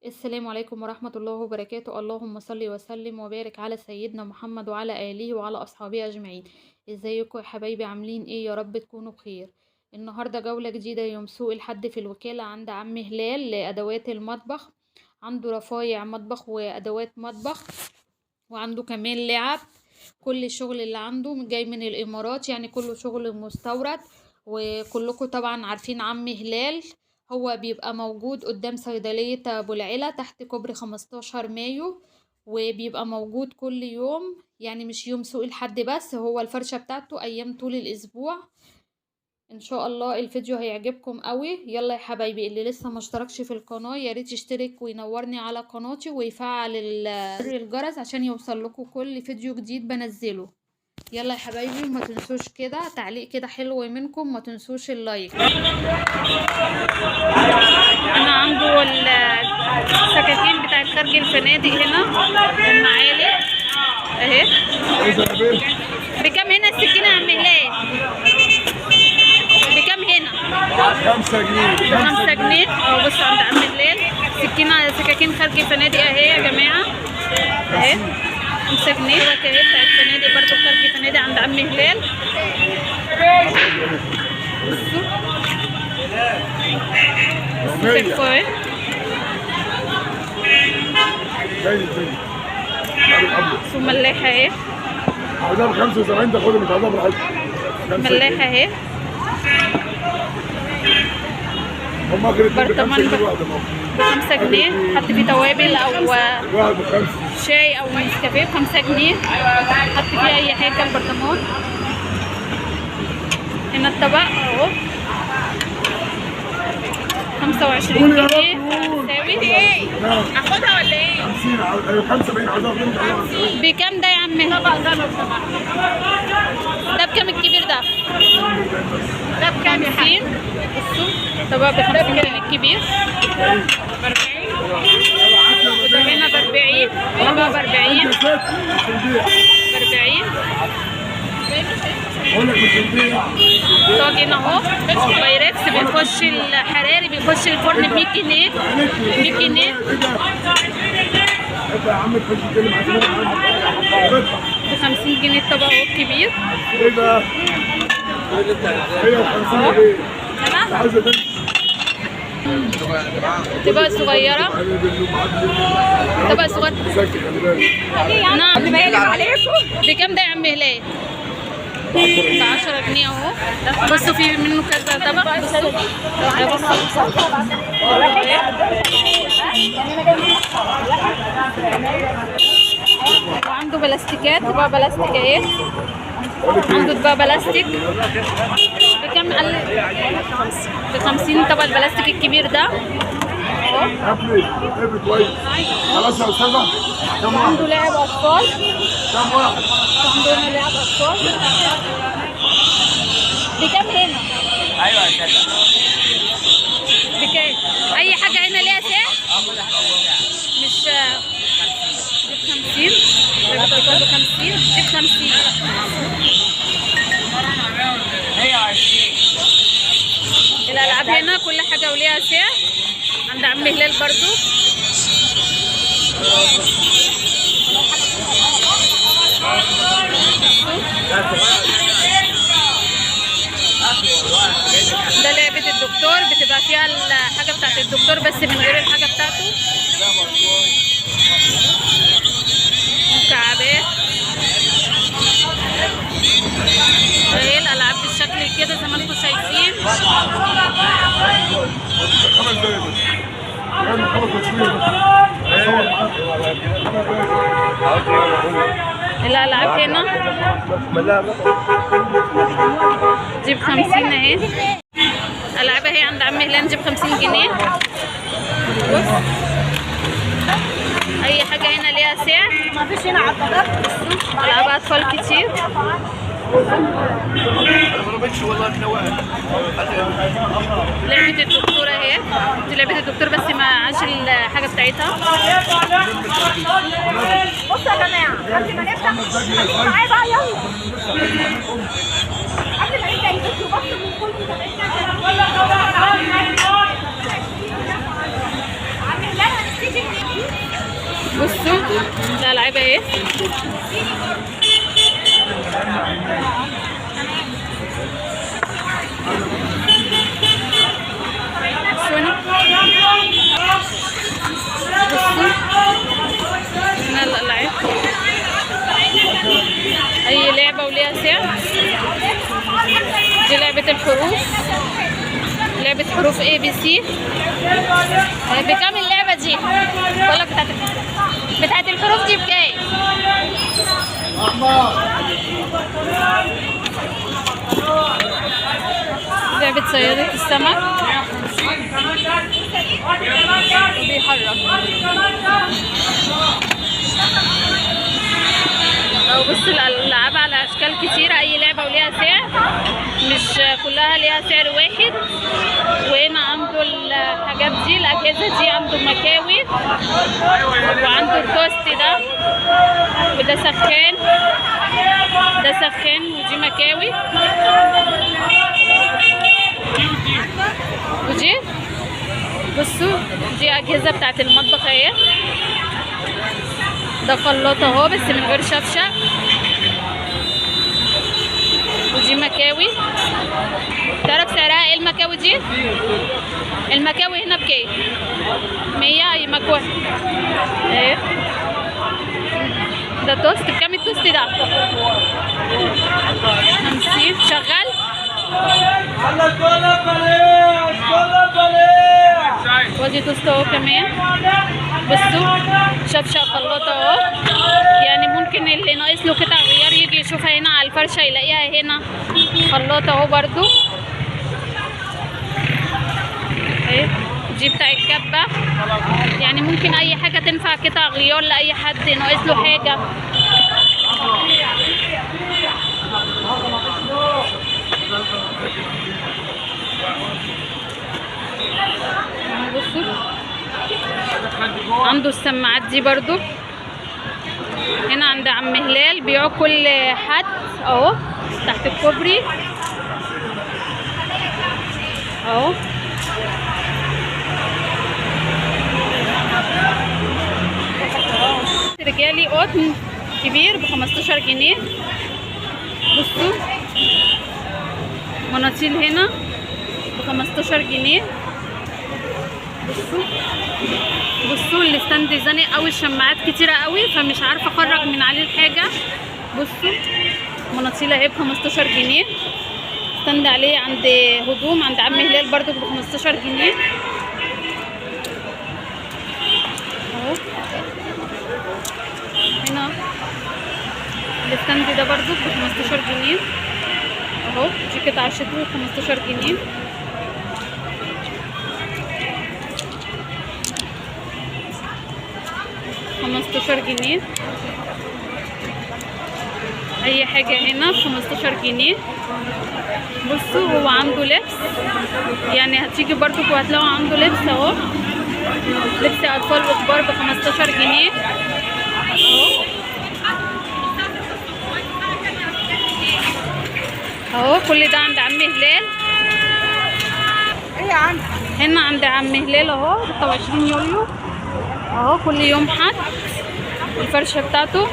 السلام عليكم ورحمة الله وبركاته. اللهم صل وسلم وبارك على سيدنا محمد وعلى آله وعلى أصحابه أجمعين. ازيكم يا حبايبي، عاملين ايه؟ يا رب تكونوا بخير. النهاردة جولة جديدة يوم سوق الحد في الوكالة عند عم هلال لأدوات المطبخ. عنده رفايع مطبخ وأدوات مطبخ، وعنده كمان لعب. كل الشغل اللي عنده جاي من الإمارات، يعني كله شغل مستورد. وكلكم طبعا عارفين عم هلال، هو بيبقى موجود قدام صيدلية أبو العلا تحت كوبري 15 مايو، وبيبقى موجود كل يوم، يعني مش يوم سوق الحد بس، هو الفرشة بتاعته أيام طول الأسبوع. إن شاء الله الفيديو هيعجبكم قوي. يلا يا حبايبي، اللي لسه ما اشتركش في القناة يا ريت يشترك وينورني على قناتي ويفعل الجرس عشان يوصل لكم كل فيديو جديد بنزله. يلا يا حبايبي، ما تنسوش كده تعليق كده حلو منكم، ما تنسوش ال like. انا عنده السكاكين بتاعت خارج الفنادق هنا، المعالق اهي. بكام هنا السكينة يا عم هلال؟ بكام هنا؟ 5 جنيه. 5 جنيه. اهو بصوا عند عم هلال سكينة، سكاكين خارج الفنادق اهي يا جماعة، اهي 5 جنيه. اهي بتاعت فنادق برضو، خارج فنادق عند عم هلال. بصوا بصوا بصوا ملاحة اهي. عاوزاها ب 75 تاخدها، مش عاوزاها براحتك. ملاحة اهي. برطمان ب5 جنيه، حط فيه توابل او شاي او نسكافيه ب5 جنيه، حط فيه اي حاجة. البرطمان هنا الطبق اهو 25 جنيه. تساوي ايه؟ اخدها ولا ايه؟ 50 75. بكام ده يا عم؟ الطبق ده لو سمحت ده بكام الكبير ده؟ ده بكام يا حاج؟ بصوا طبق ب50 جنيه الكبير، ب40. وده هنا ب40، طبق ب40، ب40. طاجن اهو بايركس بيخش الحراري، بيخش الفرن ب 100 جنيه، 100 جنيه. ب 50 جنيه الطبق اهو الكبير. ايه ده؟ 150 جنيه. طبق صغيرة، طبق صغير. نعم. بكام ده يا عم هلال؟ ب 10 جنيه اهو. بصوا في منه كذا طبق. بصوا وعنده بلاستيكات، طبق بلاستيك اهي. عنده طبق بلاستيك بكام؟ قال ب 50 طبق البلاستيك الكبير ده اهو. خلاص يا استاذه. عنده لاعب اطفال. كام واحد؟ عنده هنا لاعب اطفال. بكام هنا؟ ايوه يا استاذه. بكام؟ اي حاجة هنا ليها سعر؟ مش دي ب 50، لعبة اطفال ب 50، دي ب 50. 120. الالعاب هنا كل حاجة وليها سعر عند عم هلال برضو. ده لعبة الدكتور، بتبقى فيها الحاجة بتاعت الدكتور بس من غير الحاجة بتاعته. مكعبات اهي الألعاب بالشكل كده زي ما انتم شايفين. الألعاب هنا دي ب50 اهي. الألعاب اهي عند عم هلال دي ب50 جنيه. بص أي حاجة هنا ليها سعر. مفيش هنا عطلات. بصوا ألعاب أطفال كتير. لعبة الدكتور اهي، دي لعبة الدكتور بس ما عاش الحاجة بتاعتها. بصوا يا جماعة قبل ما نفتح خليكم معايا بقى، يلا قبل ما نبدأ الفيديو بطلب من كل متابعينا. عم هلال هنبتدي بصوا الالعاب اهي. بصوا هنا، بصوا هنا الالعاب، اي لعبه وليها سعر. دي لعبه الحروف، لعبه حروف A B C. بكام اللعبة دي؟ بقولك بتاعت الحروف دي بكام؟ لعبه صيادة السمك بيحرك. أو بص الألعاب على أشكال كتيرة، أي لعبة وليها سعر، مش كلها ليها سعر واحد. وهنا عنده الحاجات دي، الأجهزة دي، عنده مكاوي، وعنده التوست ده، وده سخان، ده سخان، ودي مكاوي، ودي بصوا دي أجهزة بتاعت المطبخ اهي. ده خلاط اهو بس من غير شفشة، ودي مكاوي. تعرف سعرها ايه المكاوي دي؟ المكاوي هنا بكام؟ 100. اي مكوى اهي. ده توست بكام التوست ده؟ 50. شغال؟ وادي توست اهو كمان. بصوا شفشة خلاط اهو، يعني ممكن اللي ناقص له قطع غيار يجي يشوفها هنا على الفرشة يلاقيها هنا. خلاط اهو برضو اهي، دي بتاع الكبة، يعني ممكن اي حاجة تنفع قطع غيار لأي حد ناقص له حاجة. بصوا عنده السماعات دي برضو هنا عند عم هلال، بيعوا كل حد اهو تحت الكوبري اهو. رجالي قطن كبير ب15 جنيه. بصوا مناطيل هنا ب15 جنيه. بصوا بصوا ال stand زانق قوي، الشماعات كتيرة قوي فمش عارفه اخرج من عليه الحاجة. بصوا مناطيل اهي ب15 جنيه، stand عليه عند هدوم عند عم هلال برضو ب15 جنيه اهو. هنا ال stand ده برضو ب15 جنيه اهو، دي قطعه شتوي ب15 جنيه. 15 جنيه. اي حاجة هنا ب15 جنيه. بصوا هو عنده لبس، يعني هتيجي برضو وهتلاقوا عنده لبس اهو، لبس اطفال وكبار ب15 جنيه اهو. اهو كل ده عند عم هلال. ايه يا عم؟ هنا عند عم هلال اهو 26 يوليو اهو، كل يوم حد الفرشة بتاعته.